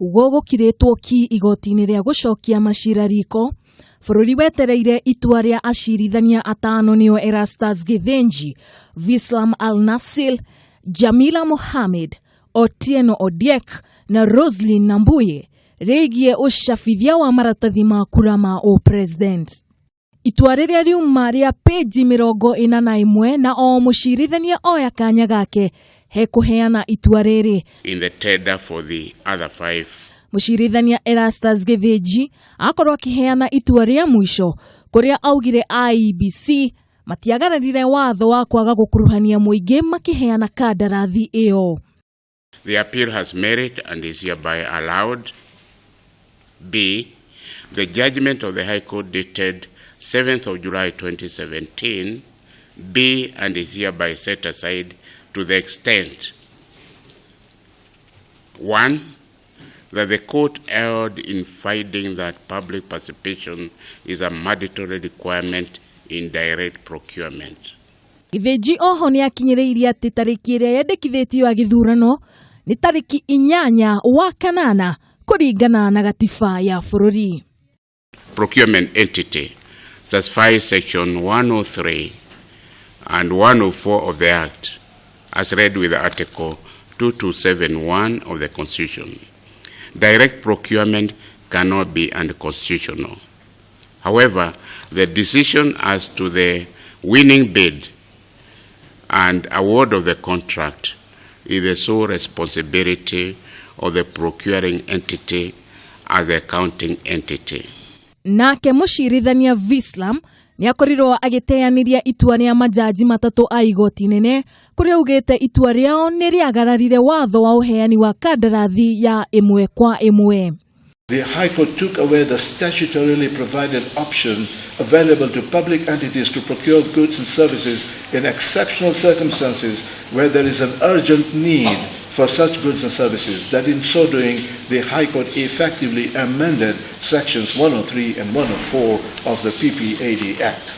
Gũgũkirĩtwo ki igoti-inĩ rĩa gũcokia macira riko, bũrũri wetereire itua rĩa acirithania atano nĩo Erastus Githinji, Vislam Al-Nasil, Jamila Mohamed, Otieno Odiek na Roslyn Nambuye rĩgiĩ ũcabithia wa maratathi ma kura ma ũpresident. Itua rĩrĩa riuma rĩa pĩnji 41 na o mũcirithania oya kanya gake he kũheana itua rĩrĩ. In the tender for the other five. Mũcirithania Erastus Githinji akorwo akĩheana itua rĩa mũico kũrĩa augire IEBC matiagararire watho wa kwaga gũkuruhania mũingĩ makĩheana kandarathi ĩyo. The appeal has merit and is hereby allowed. B. The judgment of the High Court dated 7th of July 2017 be and is hereby set aside to the extent 1. That the court erred in finding that public participation is a mandatory requirement in direct procurement. Githinji oho nĩ akinyĩrĩirie atĩ tarĩki ĩrĩa yendekithĩtio ya gĩthurano nĩ tarĩki 8 wa kanana kũringana na gatiba ya bũrũri. Procurement entity satisfies section 103 and 104 of the Act as read with Article 2271 of the Constitution. Direct procurement cannot be unconstitutional. However, the decision as to the winning bid and award of the contract is the sole responsibility of the procuring entity as the accounting entity. Nake mũcirithania Vislam nĩ akorirwo agĩteanĩria itua rĩa majaji matatũ a igoti nene kũrĩa augĩte itua rĩao nĩ rĩagararire watho wa ũheani wa kandarathi ya ĩmwe kwa ĩmwe. The High Court took away the statutorily provided option available to public entities to procure goods and services in exceptional circumstances where there is an urgent need for such goods and services, that in so doing, the High Court effectively amended sections 103 and 104 of the PPAD Act.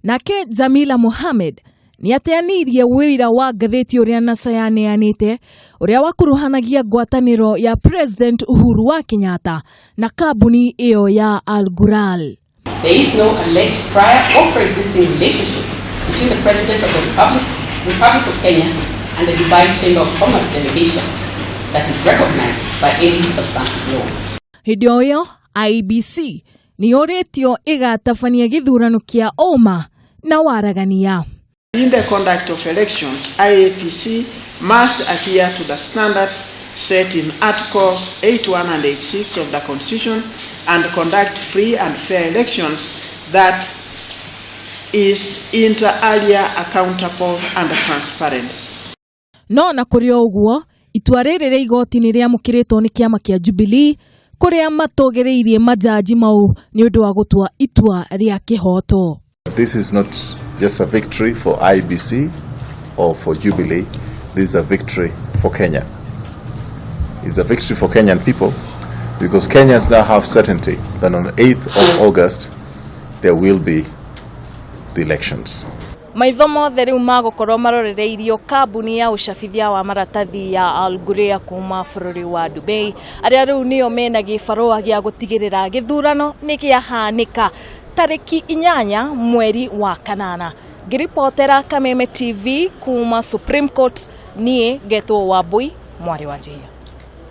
Nake Jamila Mohamed nĩ ateanĩirie wĩira wa ngathĩti ũrĩa NASA yaneanĩte ũrĩa wakuruhanagia ngwatanĩro ya President Uhuru wa Kenyatta na kambuni ĩyo ya Al Ghurair. There is no alleged prior or pre-existing relationship between the President of the Republic of Kenya and the Dubai Chamber of Commerce delegation that is recognized by any substantive law. Hĩndĩ o ĩyo IEBC nĩ yũrĩtio ĩgatabania gĩthurano kĩa ũma na waragania. In the conduct of elections, IEBC must adhere to the standards set in Articles 81 and 86 of the Constitution and conduct free and fair elections that is inter alia accountable and transparent. No na kũrĩ o ũguo itua rĩrĩ rĩa igoti nĩ rĩamũkĩrĩtwo nĩ kĩama kĩa Jubilee kũrĩa matũgĩrĩirie majaji mau nĩ ũndũ wa gũtua itua rĩa kĩhoto. This is not just a victory for IEBC or for Jubilee. This is a victory for Kenya. It's a victory for Kenyan people because Kenyans now have certainty that on the 8th of August there will be the elections. Maitho mothe rĩu magũkorwo marorereirio kambuni ya ũcabithia wa maratathi ya Al Ghurair kuma bũrũri wa Dubai arĩa rĩu nĩo mena gĩbarũa gĩa gũtigĩrĩra gĩthurano nĩ kĩahanĩka tarĩki 8 mweri wa kanana. Ngĩribotera Kameme TV kuma Supreme Court, niĩ ngetwo Wambui mwarĩ wa Njihia.